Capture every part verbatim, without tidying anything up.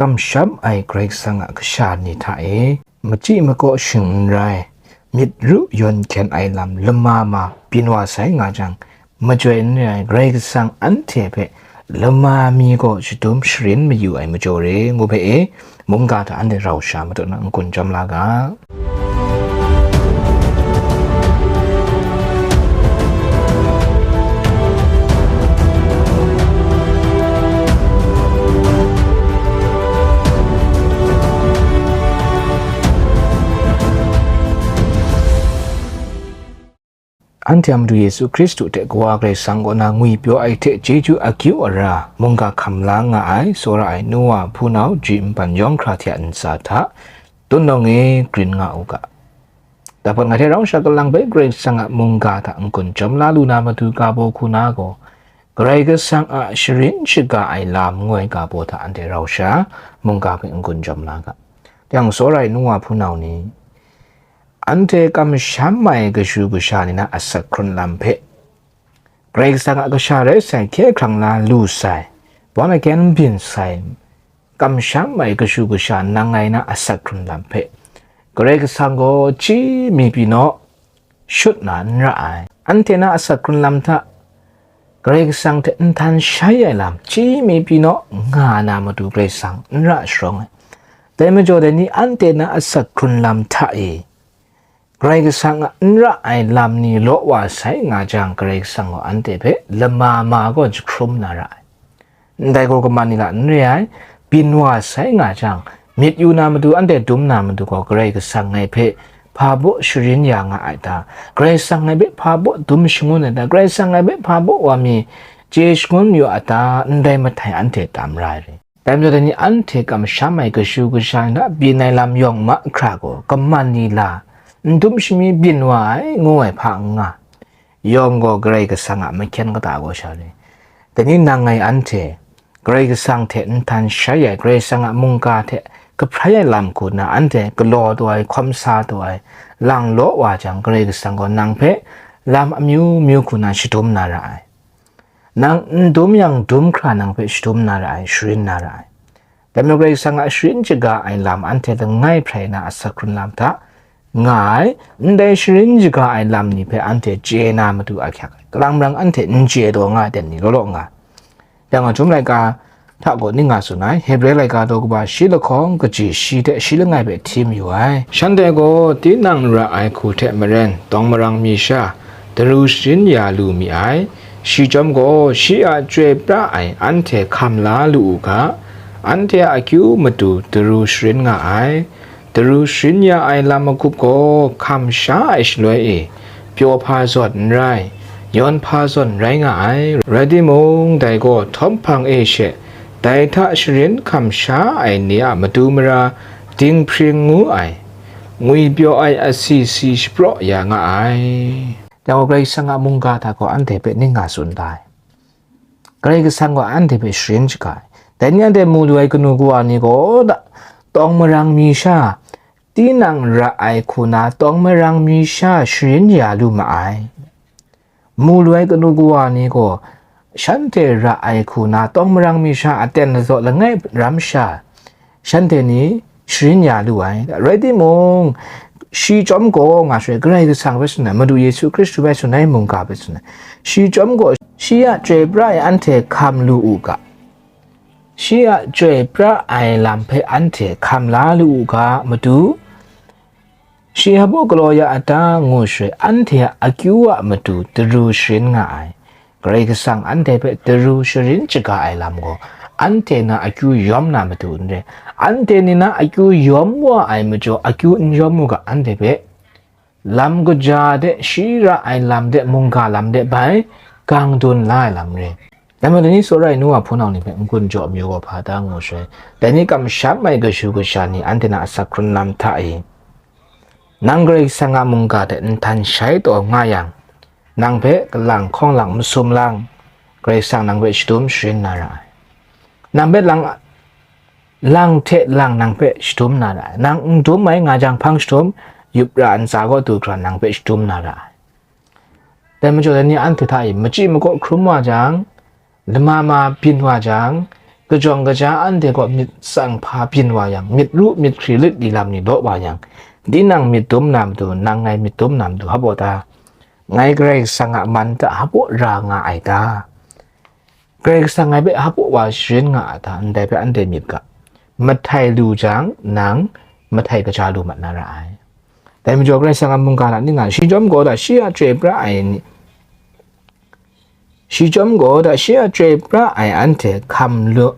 Kamsham ai Karai Kasang a kasha ni hta e, machyi makaw shing n rai, myit ru yawn hkyen ai lam lama ma byin wa sai nga jang, majoi n re ai Karai Kasang anhte hpe lama mi gaw shadum sharin mayu ai majaw re ngu hpe e, mungga hta anhte rau sha matut na n-gun chyawm la ga. Anhte a Madu Yesu Hkristu hte Kawa Karai Kasang kaw na ngwipyaw ai hte chyeju akyu ara mungga hkam la nga ai, tsawra ai nu wa hpunau ji npan yawng hkra hte a ntsa hta, tun nawng e grin nga u ga. Dapot ngai hte rau sha kalang bai Karai Kasang a mungga hta n-gun chyawm la lu na matu ga baw hku na gaw, Karai Kasang a sharin shaga ai lam ngu ai ga baw hta anhte rau sha mungga hpe n-gun chyawm la ga. Yang tsawra ai nu wa hpunau ni, anhte kamsham ai kashu kasha ni na asak hkrun lam hpe, Karai Kasang a kasha rai sai, hkye hkrang la lu sai, born again byin sai, kamsham ai kashu kasha nang ngai na asak hkrun lam hpe, Karai Kasang gaw chyi mi pyi naw, shut na n ra ai. Anhte na asak hkrun lam hta, Karai Kasang hte nhtan shai ai lam, chyi mi pyi naw, nga na matu Karai Kasang n ra sharawng ai. Dai majaw dai ni anhte na asak hkrun lam hta e, Karai Kasang a n ra ai lam ni law wa sai nga jang, Karai Kasang gaw anhte hpe lama ma gaw jahkrum na ra ai. Ndai gaw kaman ni la n re ai, byin wa sai nga jang, myit yu na matu, anhte dum na matu gaw, Karai Kasang ngai hpe hpa baw sharin ya nga ai ta? Karai Kasang ngai hpe hpa baw dum shangun ai ta? Karai Kasang ngai hpe hpa baw wa mi chye shangun mayu a ta? Ndai mahtai anhte tam ra ai re. Dai majaw dai ni anhte kamsham ai kashu kasha ni hta byin ai lam yawng mahkra gaw, kaman ni la, n dum shami byin wa ai, ngu ai hpa n nga. Yawng gaw Karai Kasang a mahkyen kata gaw sha re. Dai ni nang ngai anhte, Karai Kasang hte nhtan shai ai, Karai Kasang a mungga hte kahprai ai lam hku nna anhte galaw taw ai, hkawm sa taw ai, lang law wa jang, Karai Kasang gaw nang hpe lam amyu myu hku nna shadum na ra ai. Nang n dum yang, dum hkra nang hpe shadum na ra ai, sharin na ra ai. Dai majaw Karai Kasang a sharin shaga ai lam anhte langai hprai na asak hkrun lam hta nga ai, ndai sharin shaga ai lam ni hpe anhte chye na matu ahkyak ai. Kalang marang anhte n chye taw nga ai ten ni law law nga ai. Yang a Chyum laika hta gaw ning nga tsun ai, Hebre laika daw kaba shi lahkawng kaji shi hte shi langai hpe hti mayu ai. Shanhte gaw tinang ra ai hku hte maren tawng marang mi sha, daru sharin ya lu mi ai. Shi chyawm gaw shi a chyoi pra ai anhte hkam la lu u ga, anhte a akyu matu daru sharin nga ai. Daru sharin ya ai lam magup gaw hkam sha ai shaloi e, pyaw hpa zawn n rai, yawn hpa zawn rai nga ai. Rai timung, dai gaw htawm hpang e she, dai hta sharin hkam sha ai ni a matu mara dinghpring ngu ai, ngwipyaw ai asi si shapraw ya nga ai. Dai gaw Karai Kasang a mungga hta gaw anhte hpe ning nga tsun da ai. Karai Kasang gaw anhte hpe sharin shaga ai. Dai ni anhte mu lu ai kanu kawa ni gaw, tawng marang mi sha, tinang ra ai hku na tawng marang mi sha sharin ya lu ma ai. Mu lu ai kanu kawa ni gaw, shanhte ra ai hku na tawng marang mi sha aten ladaw langai ram sha, shanhte ni sharin ya lu ai. Rai timung, shi chyawm gaw nga shaloi, Karai Kasang hpe tsun ai, Madu Yesu Hkristu hpe tsun ai, mungga hpe tsun ai. Shi chyawm gaw, shi a chyoi pra ai anhte hkam lu u ga, shi a chyoi pra ai lam hpe anhte hkam la lu u ga, matu, shi hpa baw galaw ya a ta, ngu shaloi, anhte a akyu a matu daru sharin nga ai. Karai Kasang anhte hpe daru sharin shaga ai lam gaw, anhte na akyu yawm na matu n re. Anhte ni na akyu yawm wa ai majaw, akyu n yawm u ga, anhte hpe lam kaja de, shi ra ai lam de, mungga lam de bai gang dun la ai lam re. Dai majaw, dai ni tsawra ai nu wa hpunau ni hpe n-gun jaw mayu gaw hpa ta ngu shaloi, dai ni kamsham ai kashu kasha ni anhte na asak hkrun lam hta e, nang Karai Kasang a mungga hte nhtan shai taw nga yang, nang hpe kalang hkawng lang masum lang, Karai Kasang nang hpe shadum sharin na ra ai. Nang hpe lang, lang hte lang nang hpe shadum na ra ai. Nang n dum ai nga jang hpang shadum, yup ra ntsa kaw du hkra nang hpe shadum na ra ai. Dai majaw dai ni anhte hta e machyi makaw hkrum wa jang, lama ma byin wa jang, kajawng kaja anhte gaw myit tsang hpa byin wa yang, myit ru myit hkri lit li lam ni law wa yang, tinang myit dum na matu, nang ngai myit dum na matu hpa baw ta? Ngai Karai Kasang a man hta hpa baw ra nga ai ta? Karai Kasang ngai hpe hpa baw wa sharin nga a ta? Ndai hpe anhte myit ga, mahtai lu jang, nang mahtai kaja lu mat na ra ai. Dai majaw Karai Kasang a mungga na ning a, shi chyawm gaw da, shi a chyoi pra ai ni, shi chyawm gaw da, shi a chyoi pra ai anhte hkam lu,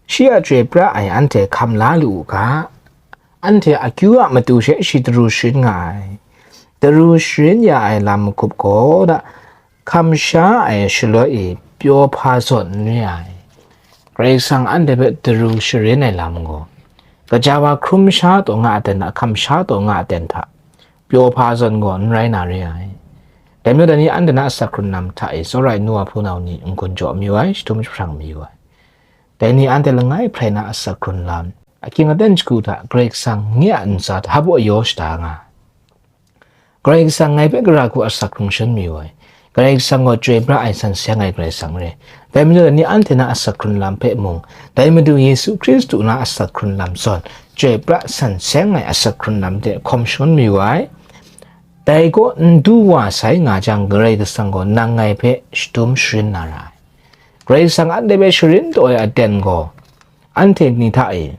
shi a chyoi pra ai anhte hkam la lu u ga, anhte akyu a matu she shi daru sharin nga ai. Daru sharin ya ai lam mahkup gaw da, hkam sha ai shaloi e pyaw hpa zawn n re ai. Karai Kasang anhte hpe daru sharin ai lam gaw, gaja wa hkrum sha taw nga aten hta, hkam sha taw nga aten hta, pyaw hpa zawn gaw n rai na re ai. Dai majaw dai ni anhte na asak hkrun lam hta e tsawra ai nu wa hpunau ni n-gun jaw mayu ai, shadum jahprang mayu ai. Dai ni anhte langai hprai na asak hkrun lam, ahkying aten shagu hta Karai Kasang nye a ntsa hta hpa baw yaw shada nga ai. Karai Kasang ngai hpe gara hku asak hkrung sharin mayu ai. Karai Kasang gaw chyoi pra ai san seng ai Karai Kasang re. Dai majaw dai ni anhte na asak hkrun lam hpe mung, dai Madu Yesu Hkristu na asak hkrun lam zawn, chyoi pra san seng ai asak hkrun lam hte hkawm shangun mayu ai. Dai kaw n du wa sai nga jang, Karai Kasang gaw nang ngai hpe shadum sharin na ra ai. Karai Kasang anhte hpe sharin taw ai aten gaw, anhte ni hta e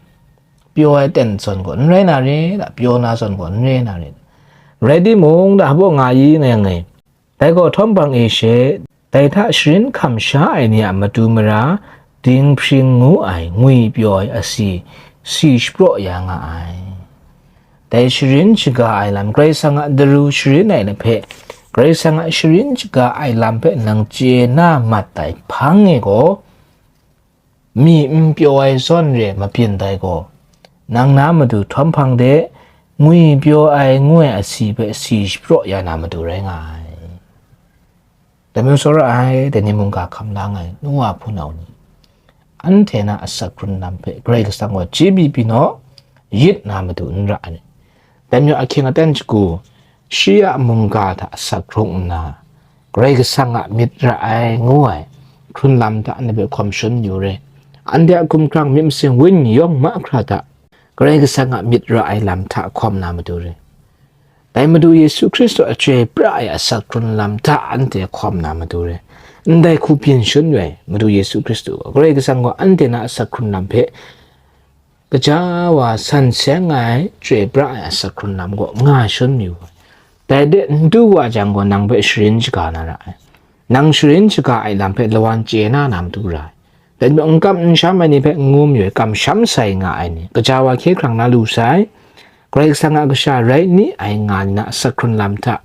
pyaw ai aten zawn gaw n rai na re, da, pyaw na zawn gaw n rai na re. Rai timung, da, hpa baw nga i nga yang e. Dai gaw htawm hpang e she, dai hta sharin hkam sha ai ni a matu mara, dinghpring ngu ai ngwipyaw ai asi, si shapraw ya nga ai. Dai sharin shaga ai lam, Karai Kasang a daru sharin ai hpe, Karai Kasang a sharin shaga ai lam hpe nang chye na mat ai hpang e gaw, mi n pyaw ai zawn re mabyin dai gaw, nang na matu htawm hpang de, ngwipyaw ai ngu ai asi hpe si shapraw ya na matu rai nga ai. Dai majaw tsawra ai, dai ni mungga hkam la nga ai nu wa hpunau ni, anhte na asak hkrun lam hpe Karai Kasang gaw chyeju byin naw, yit na matu n ra ai. Dai majaw ahkying aten shagu, shi a mungga hta asak hkrung nna, Karai Kasang a myit ra ai ngu ai hkrun lam hta anhte hpe hkawm shangun mayu re. Anhte a hkumhkrang myit masin wenyi yawng mahkra hta Karai Kasang a myit ra ai lam hta hkawm na matu re. Dai Madu Yesu Hkristu a chyoi pra ai asak hkrun lam hta anhte hkawm na matu re. Ndai hku byin shangun mayu ai, Madu Yesu Hkristu gaw, Karai Kasang gaw anhte na asak hkrun lam hpe gaja wa san seng ai, chyoi pra ai asak hkrun lam gaw nga shangun mayu ai. Dai de n du wa jang gaw, nang hpe sharin shaga na ra ai. Nang sharin shaga ai lam hpe lawan chye na na matu ra ai. Dai majaw n kam n sham ai ni hpe n ngu mayu ai, kamsham sai nga ai ni, gaja wa hkye hkrang na lu sai, Karai Kasang a kasha rai ni ai nga ni na asak hkrun lam hta,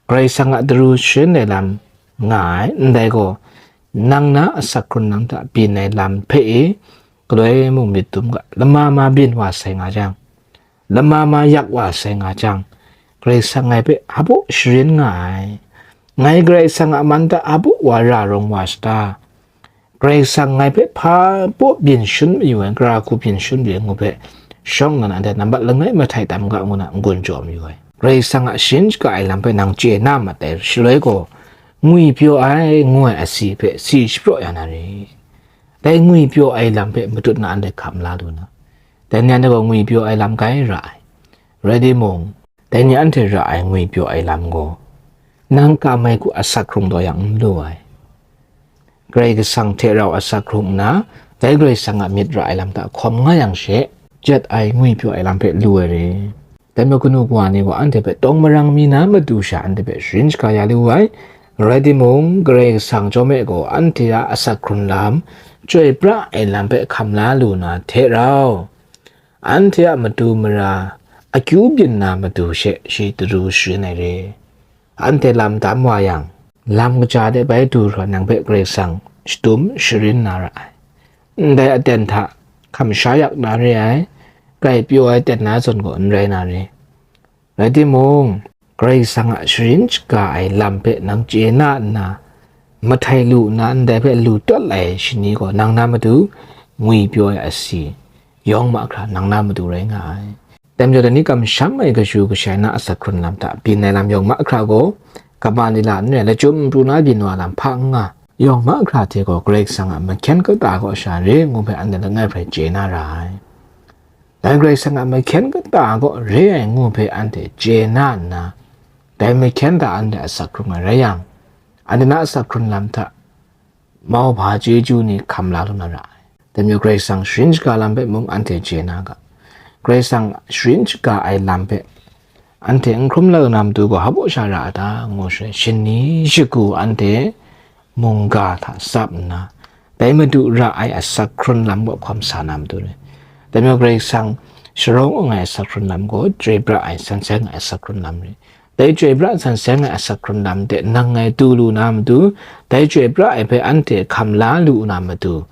Karai Kasang a daru sharin ai lam nga ai, ndai gaw, nang na asak hkrun lam hta byin ai lam hpe e, galoi mung myit dum ga, lama ma byin wa sai nga jang, lama ma yak wa sai nga jang, Karai Kasang ngai hpe hpa baw sharin nga ai. Ngai Karai Kasang a man hta hpa baw wa ra rawng wa shada? Karai Kasang ngai hpe hpa baw byin shangun mayu ai, gara hku byin shangun mayu ai ngu hpe, shawng nnan anhte nambat langai mahtai tam ga ngu na n-gun jaw mayu ai. Karai Kasang a sharin shaga ai lam hpe nang chye na mat ai shaloi gaw, ngwipyaw ai ngu ai asi hpe si shapraw ya na re. Dai ngwipyaw ai lam hpe matut na anhte hkam la lu na. Dai ni anhte gaw ngwipyaw ai lam grai ra ai. Rai timung, dai ni anhte ra ai ngwipyaw ai lam gaw, nang kam ai hku asak hkrung taw yang n lu ai. Karai Kasang hte rau asak hkrung nna, dai Karai Kasang a myit ra ai lam hta hkawm nga yang she, jet ai ngwipyaw ai lam hpe lu ai re. Dai majaw kanu kawa ni gaw anhte hpe tawng marang mi na matu sha anhte hpe sharin shaga ya lu ai. Rai timung, Karai Kasang chyawm e gaw anhte a asak hkrun lam, chyoi pra ai lam hpe hkam la lu na hte rau, anhte a matu mara akyu byin na matu she shi daru sharin ai re. Anhte lam dam wa yang, lam kaja de bai du hkra nang hpe Karai Kasang shadum sharin na ra ai. Ndai aten hta hkam sha yak na re ai, grai pyaw ai ten na zawn gaw n rai na re. Rai timung, Karai Kasang a sharin shaga ai lam hpe nang chye na nna, mahtai lu nna, ndai hpe lu tawt lai ai shani gaw nang na matu ngwipyaw ai asi, yawng mahkra nang na matu rai nga ai. Dai majaw dai ni kamsham ai kashu kashai na asak hkrun lam hta byin ai lam yawng mahkra gaw, kaba lila n rai, lachyum pru na byin wa lam hpa n nga, Yawng mahkra hte gaw Karai Kasang a mahkyen kata kaw sha re ngu hpe anhte langai hpe chye na ra ai. Dai Karai Kasang a mahkyen kata kaw re ai ngu hpe anhte chye na nna, dai mahkyen hta anhte asak hkrung ai rai yang, anhte na asak hkrun lam hta mauhpa chyeju ni hkam la lu na ra ai. Dai majaw Karai Kasang sharin shaga lam hpe mung anhte chye na ga. Karai Kasang sharin shaga ai lam hpe anhte n hkrum la na matu gaw, hpa baw sha ra a ta, ngu shaloi, shani shagu anhte mungga hta tsap nna, dai madu ra ai asak hkrun lam kaw hkawm sa na matu re. Dai majaw Karai Kasang sharawng ai asak hkrun lam gaw, chyoi pra ai, san seng ai asak hkrun lam re. Dai chyoi pra san seng ai asak hkrun lam de nang ngai tu lu na matu, dai chyoi pra ai hpe anhte hkam la lu na matu,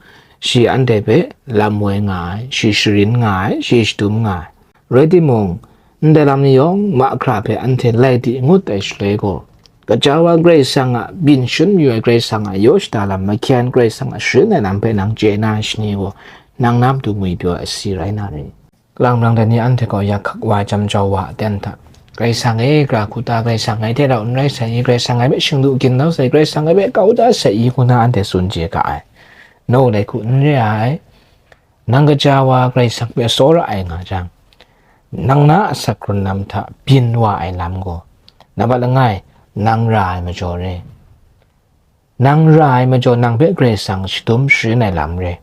shi anhte hpe lam woi nga ai, shi sharin nga ai, shi shadum nga ai. Rai timung, ndai lam ni yawng mahkra hpe anhte lai di ngut ai shaloi gaw, Kaja wa Karai Kasang a byin shangun mayu ai, Karai Kasang a yaw shada lam mahkyen, Karai Kasang a sharin ai lam hpe nang chye na ai shani gaw, nang na matu ngwipyaw ai asi rai na ri? Kalang marang dai ni anhte gaw yak hkak wa ai, jam jau wa ai aten hta, Karai Kasang e, gara hku ta, Karai Kasang ngai hte rau n rai sai i, Karai Kasang ngai hpe shingdu ginau sai i, Karai Kasang ngai hpe kau da sai i, ngu na anhte tsun chye ga ai. No, dai hku n re ai. Nang kaja wa Karai Kasang hpe tsawra ai nga jang, nang na asak hkrun lam hta byin wa ai lam gaw, nambat langai, nang ra ai majaw re. Nang ra ai majaw, nang hpe Karai Kasang shadum sharin ai lam re.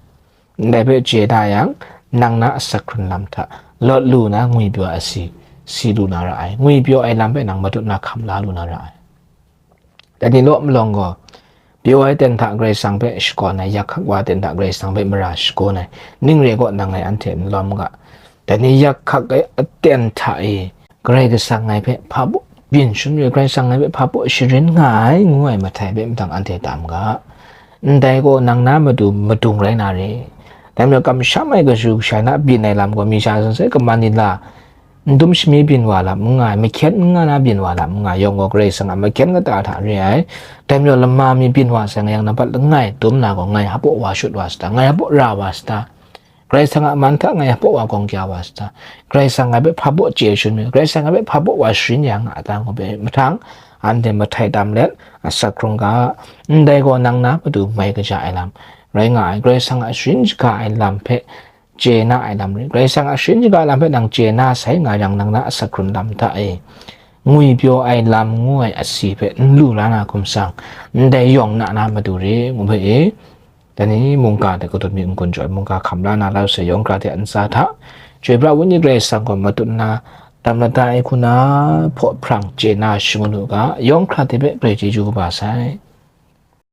Ndai hpe chye da yang, nang na asak hkrun lam hta lawt lu na ngwipyaw asi si lu na ra ai. Ngwipyaw ai lam hpe nang matut na hkam la lu na ra ai. Dai ni law malawng gaw, pyaw ai ten hta Karai Kasang hpe shakawn ai, yak hkak wa ten hta Karai Kasang hpe mara shakawn ai, ning re gaw nang ngai anhte n lawm ga. Dai ni yak hkak ai aten hta e, Karai Kasang ngai hpe hpa baw byin shangun mayu, Karai Kasang ngai hpe hpa baw sharin nga ai, ngu ai mahtai hpe mahtang anhte tam ga. Ndai gaw nang na matu madung rai na re. Dai majaw, kamsham ai kashu kasha na byin ai lam gaw, mi sha zawn sai kaman ni la, n dum shami byin wa lam n nga ai, mahkyen n nga na byin wa lam n nga ai, yawng gaw Karai Kasang a mahkyen kata hta re ai. Dai majaw, lama mi byin wa sai nga yang, nambat langai dum na gaw, ngai hpa baw wa shut wa sata, ngai hpa baw ra wa sata, Karai Kasang a man hta ngai hpa baw wa gawng kya wa sata, Karai Kasang ngai hpe hpa baw chye shangun mayu, Karai Kasang ngai hpe hpa baw wa sharin ya nga a ta, ngu hpe mahtang, anhte mahtai tam let, asak hkrung ga, ndai gaw nang na matu mai kaja ai lam rai nga ai, Karai Kasang a sharin shaga ai lam hpe chye na ai lam re. Karai Kasang a sharin shaga lam hpe nang chye na sai nga yang, nang na asak hkrun lam hta e ngwipyaw ai lam ngu ai asi hpe n lu la na hkum sang, ndai yawng na na matu re, ngu hpe e, dai ni mungga hte kadun mi n-gun jaw ai, mungga hkam la na lau sai, yawng hkra hte ntsa hta, chyoi pra Wenyi Karai Kasang gaw matut nna tam lata ai hku na, hpaw hprang chye na shangun u ga, yawng hkra hte hpe Karai chyeju kaba sai.